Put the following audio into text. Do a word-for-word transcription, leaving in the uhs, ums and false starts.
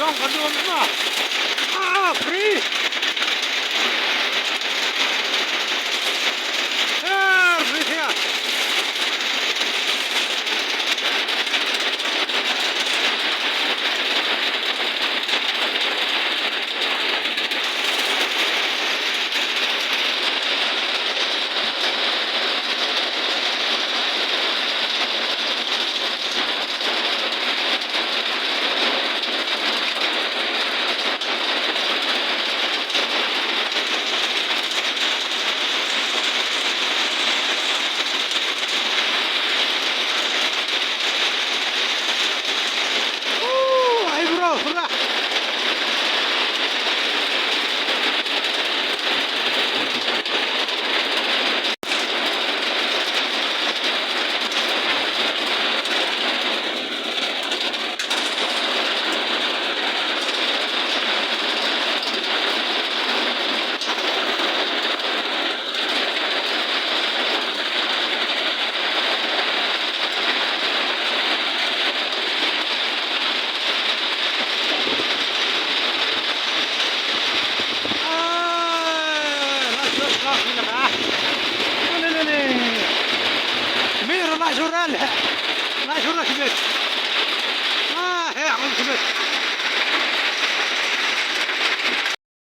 Ka dum ma. Ah, free. Her, free here. Ooh, hey bro, hurrah. Ah, la shura, la shura, la shura. Mir, la shura, la shura, kibet. Ah, he, ang kibet.